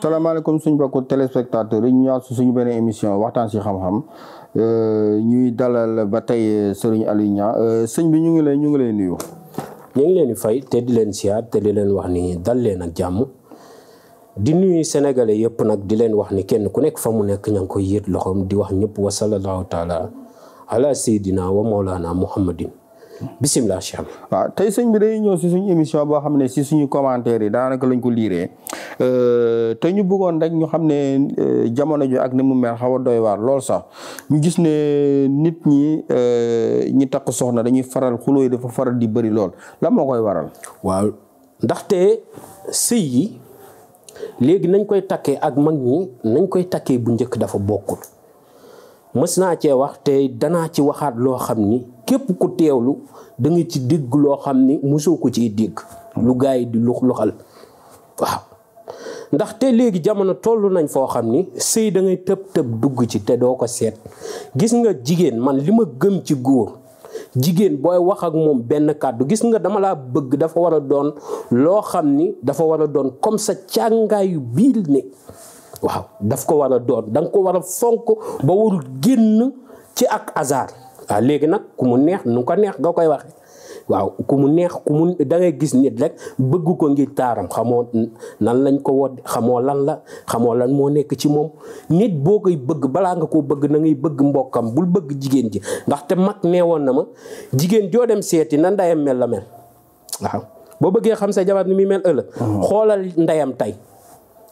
salaamaaleykum suñu mbokku téléspectateurs yi ñu ñëwaat si suñu beneen émission waxtaan si xam-xam ñuy dalal ba tey Serigne Aliou Niang sëñ bi ñu ngi lay nuyu. ñu ngi leen di fay te di leen siyaar te di leen wax ni dal leen ak jàmm di nuyu sénégalais yëpp nag di leen wax ni kenn ku nekk fa mu nekk ña ngi koy yët loxoom di wax ñëpp wa sallallahu taala ala sayyidina wa mawlana muhammadin bisimilah Cheikh. waaw tey sëñ bi day ñëw si suñu émission boo xam ne si suñu commentaire yi daanaka lañ ko liiree te ñu bëggoon rek ñu xam ne jamono ji ak ni mu mel xaw a doy waar lool sax ñu gis ne nit ñi takk soxna dañuy faral xuloo yi dafa faral di bëri lool lan moo koy waral. waaw ndaxte sëy yi léegi nañ koy takkee ak mag ñi nañ koy takkee bu njëkk dafa bokkul mës naa cee wax te danaa ci waxaat loo xam ni képp ku teewlu da nga ci dégg loo xam ni mosoo ko ciy dégg lu gaa yi di luxal waaw ndaxte léegi jamono toll nañ foo xam ni sëy da ngay tëb dugg ci te doo ko seet gis nga jigéen man li ma gëm ci góor jigéen booy wax ak moom benn kàddu gis nga dama laa bëgg dafa war a doon loo xam ni dafa war a doon comme sa càngaayu biir ne waaw daf ko war a doon da nga ko war a fonk ba warul génn ci ak hasard waaw léegi nag ku mu neex nu ko neex nga koy waxe waaw ku mu neex da ngay gis nit rek bëgg ko ngir taaram xamoo nan lañ ko wod xamoo lan moo nekk ci moom nit boo koy bëgg balaa nga koo bëgg na ngay bëgg mbokkam bul bëgg jigéen ji ndaxte mag neewoon na ma jigéen joo dem seeti na ndeyam mel la mel waaw boo bëggee xam sa jabar ni muy mel ëllëg xoolal ndeyam tey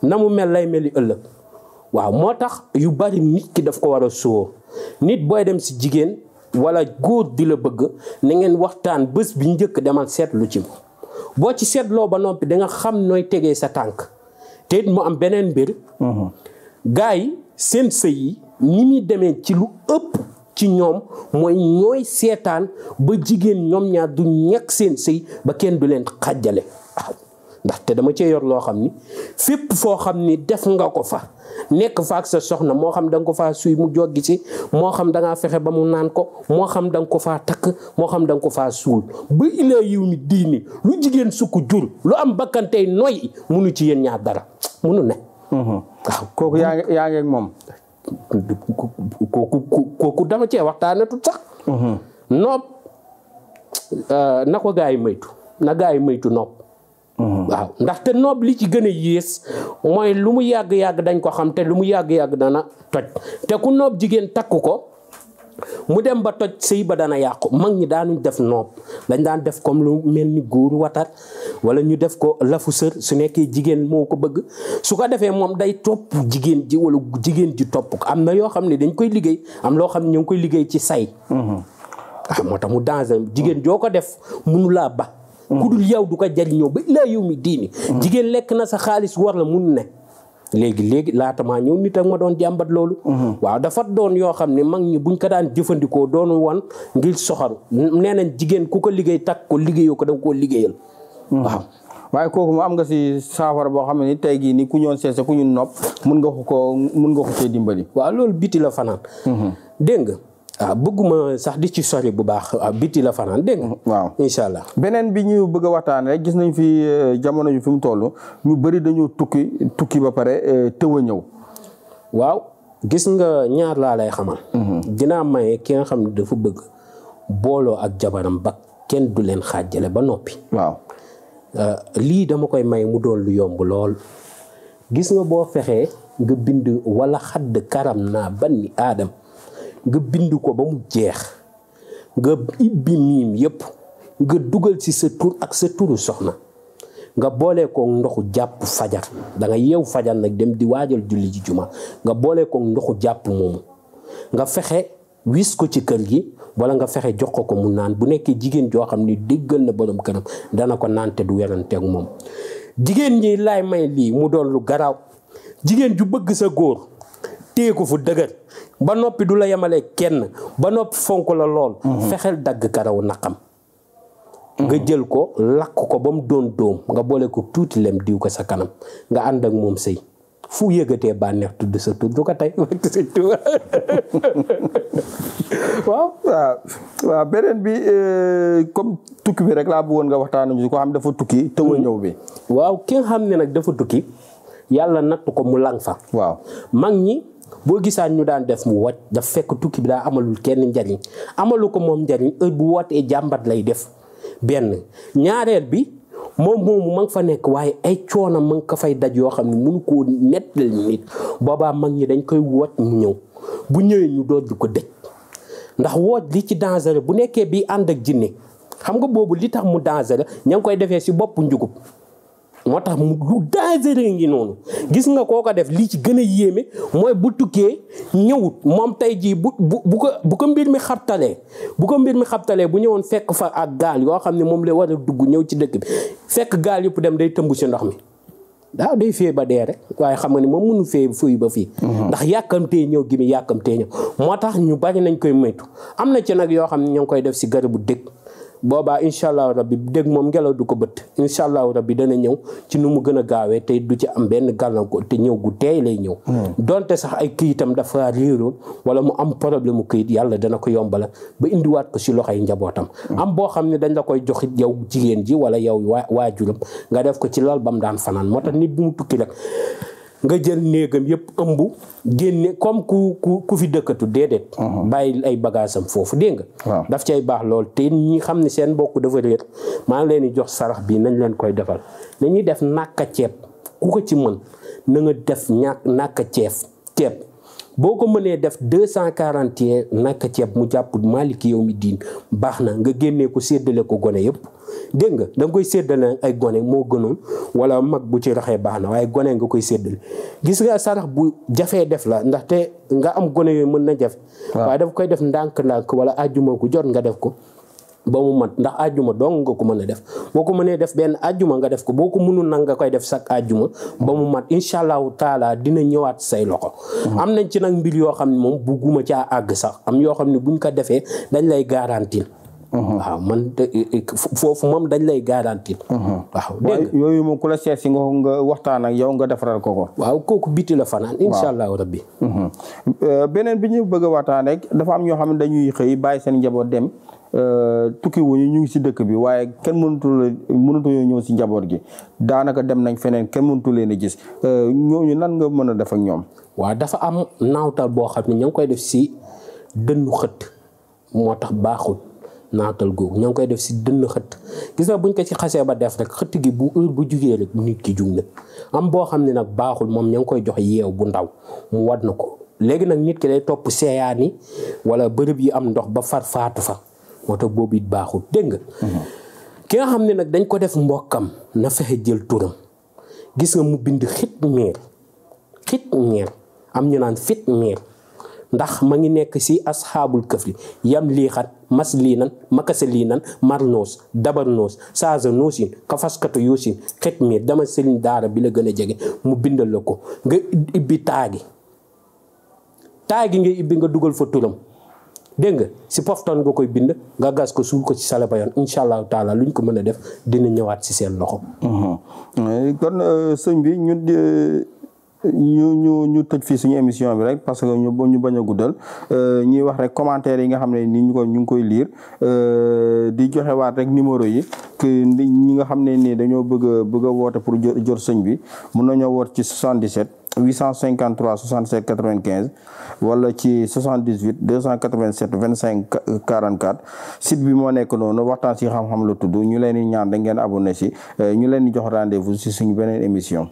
na mu mel lay meli ëllëg waaw moo tax yu bari nit ki daf ko war a sóor nit booy dem si jigéen wala góor di la bëgg na ngeen waxtaan bés bi njëkk demal seetlu ci moom boo ci seetloo ba noppi da nga xam nooy tegee sa tànk te it mu am beneen mbir gars yi seen sëy yi ni muy demee ci lu ëpp ci ñoom mooy ñooy seetaan ba jigéen ñoom ñaar du ñekk seen sëy ba kenn du leen xàjjale waaw ndaxte dama cee yor loo xam ni fépp foo xam ni def nga ko fa nekk fa ak sa soxna moo xam da nga ko faa suy mu joggi si moo xam da ngaa fexe ba mu naan ko moo xam da nga ko faa takk moo xam da nga ko faa suul ba ilaa yiw mi diini lu jigéen sukk jur lu am bakkantey noy munu ci yéen ñaar dara munu ne waaw kooku yaa ngi ak moom kooku dama cee waxtaane tut sax noob na ko gaa yi maytu na gaa yi maytu noob waaw ndaxte noob li ci gën a yées mooy lu mu yàgg-yàgg dañ ko xam te lu mu yàgg-yàgg dana toj te ku noob jigéen takk ko mu dem ba toj sëy ba dana yàqu mag ñi daanuñ def noob dañ daan def comme lu mel ni góor watat wala ñu def ko lafu sër su nekkee jigéen moo ko bëgg su ko defee moom day topp jigéen ji wala jigéen ji topp ko am na yoo xam ne dañ koy liggéey am loo xam ne ñu ngi koy liggéey ci say waaw moo tax mu danger jigéen joo ko def munu laa ba ku dul yow du ko jariñoo ba ilaa yow mi diini jigéen lekk na sa xaalis war la mun ne léegi laatamaa ñëw nit ak ma doon jàmbat loolu waaw dafa doon yoo xam ne mag ñi buñ ko daan jëfandikoo doonu wan ngir soxaru nee nañ jigéen ku ko liggéey takk ko liggéeyoo ko da nga koo liggéeyal waaw waaye kooku mu am nga si saafara boo xam ne ni tey gii ni ku ñoon seese ku ñu nopp mun nga ko cee dimbali waaw loolu biti la fanaan dégg nga waaw bëgguma sax di ci sori bu baax waaw biti la fanaan dégg nga waaw incha allah beneen bi ñu bëgg a waxtaan rek gis nañ fi jamono ji fi mu toll ñu bëri dañoo tukki ba pare tëw a ñëw waaw gis nga ñaar laa lay xamal dinaa maye ki nga xam ne dafa bëgg booloo ak jabaram ba kenn du leen xaajale ba noppi waaw lii dama koy may mu doon lu yomb lool gis nga boo fexee nga bind wala xadd karam naa banni aadam nga bind ko ba mu jeex nga ibbi miim yëpp nga dugal ci sa tur ak sa turu soxna nga boole ko ndoxu jàpp fajar da nga yeew fajar nag dem di waajal julli ji juma nga boole ko ndoxu jàpp moomu nga fexe wis ko ci kër gi wala nga fexe jox ko mu naan bu nekkee jigéen joo xam ni déggal na borom këram dana ko naan te du weranteeg moom. jigéen ñi laay may lii mu doon lu garaaw jigéen ju bëgg sa góor téye ko fu dëgër ba noppi du la yemale kenn ba noppi fonk la lool. fexeel dagg karaw naqam. nga jël ko lakk ko ba mu doon dóom nga boole ko tuuti lem diw ko sa kanam nga ànd ak moom sëy fu yëgatee bànneex tudd sa tur du ko tey waaw beneen bi comme tukki bi rek laa bëggoon nga waxtaan nañu ko xam dafa tukki tëw a ñëw bi. waaw ki nga xam ne nag dafa tukki yàlla natt ko mu lang fa. waaw mag ñi boo gisaan ñu daan def mu wàcc daf fekk tukki bi daa amalul kenn njariñ amalu ko moom njariñ heure bu wootee jàmbat lay def benn ñaareel bi moom moomu ma nga fa nekk waaye ay coono ma nga ko fay daj yoo xam ne mënu koo nettali nit boobaa mag ñi dañ koy woot mu ñëw bu ñëwee ñu doon di ko dëj ndax woot li ci danger bu nekkee bii ànd ak jinne xam nga boobu li tax mu danger ña ngi koy defee si bopp njugub moo tax mu lu dangereux ngi noonu gis nga koo ko def lii ci gën a yéeme mooy bu tukkee ñëwut moom tey jii bu ko mbir mi xabtalee bu ñëwoon fekk fa ak gaal yoo xam ne moom la war a dugg ñëw ci dëkk bi fekk gaal yëpp dem day tëmb si ndox mi daaw day fee ba dee rek waaye xam nga ni moom mënu fee fuy ba fii ndax yàkkamtee ñëw gi mi yàkkamtee ñëw moo tax ñu bari nañ koy moytu am na ci nag yoo xam ne ñoo ngi koy def si garabu dëkk boobaa incha allahu rabbi dégg moom ngelaw du ko bët incha allahu rabbi dana ñëw ci nu mu gën a gaawee te du ci am benn gàllankoor te ñëw gu teey lay ñëw. donte sax ay këyitam dafa réeroon wala mu am problème mu këyit yàlla dana ko yombala ba indiwaat ko si loxoy njabootam. am boo xam ne dañ la koy joxit yow jigéen ji wala yow waajuram nga def ko ci lal ba mu daan fanaan moo tax nit bu mu tukki rek. nga jël néegam yëpp ëmb génne comme ku fi dëkkatu déedéet. bàyyi ay bagaasam foofu dégg nga. daf cay baax lool te ñi xam ne seen mbokk dafa réer maa ngi leen di jox sarax bi nañ leen koy defal nañuy def nàkka ceeb ku ko ci mën na nga def nàkka ceeb boo ko mënee def 241 nàkka ceeb mu jàpp Maliki yow mi diin baax na nga génnee ko séddale ko gone yëpp. dégg nga da nga koy séddale ay gone moo gënoon wala mag bu ci raxee baax na waaye gone nga koy séddale gis nga sarax bu jafee def la ndaxte nga am gone yooyu mën na jaf waaye daf koy def ndànk-ndànk wala àjjuma ku jot nga def ko ba mu mat ndax àjjuma dong nga ko mën a def boo ko mënee def benn àjjuma nga def ko boo ko mënul nag nga koy def chaque àjjuma ba mu mat incha allahu taala dina ñëwaat say loxo. am nañ ci nag mbir yoo xam ne moom bugguma caa àgg sax am yoo xam ne buñ ko defee dañ lay garantir. waaw man foofu moom dañ lay garantir. waaw dégg nga yooyu moom ku la seet si nga waxtaan ak yow nga defaral ko. waaw kooku biti la fanaan. incha allahu rabbi. beneen bi ñu bëgg a waxtaan rek dafa am ñoo xam ne dañuy xëy bàyyi seen njaboot dem tukki wuñu ñu ngi si dëkk bi waaye kenn mënatu ñëw si njaboot gi daanaka dem nañ feneen kenn mënatu leen a gis ñooñu nan nga mën a def ak ñoom. waaw dafa am naawtal boo xam ne ñoo ngi koy def si dënnu xët moo tax baaxul. naatal googu ñoo ngi koy def si dënn xëtt gis nga buñ ko ci xasee ba def rek xëtt gi bu heure bu jugee rek nit ki jug na am boo xam ne nag baaxul moom ñoo ngi koy jox yeew bu ndaw mu wad na ko léegi nag nit ki day topp seeyaani wala bërëb yi am ndox ba far faatu fa moo tax boobu it baaxul dégg nga ki nga xam ne nag dañ ko def mbokkam na fexe jël turam gis nga mu bind xit meer am ñu naan fit meer ndax ma ngi nekk si asxaabul këfli yam lii xat mas lii nan makasa lii nan mar noos dabar noos saaza noosin ka faskatu yoosin xet miir dama sëriñ daara bi la gën a jege mu bindal la ko nga ibbi taagi nga ibbi nga dugal fa turam dégg nga si poftan nga koy bind nga gas ko suul ko ci salaba yoon incha allahu taala luñ ko mën a def dina ñëwaat si seen loxo. kon sëñ bi ñu tëj fii suñu émission bi rek parce que ñu bañ a guddal ñuy wax rek commentaire yi nga xam ne ni ñu ngi koy lire di joxe waat rek numéro yi que ñi nga xam ne nii dañoo bëgg a woote pour jot sëñ bi mun nañoo woote ci 77 853 67 95 wala ci 78 287 25 44 site bi moo nekk noonu waxtaan si xam-xam la tudd ñu leen di ñaan da ngeen abonné si ñu leen di jox rendez-vous si suñu beneen émission.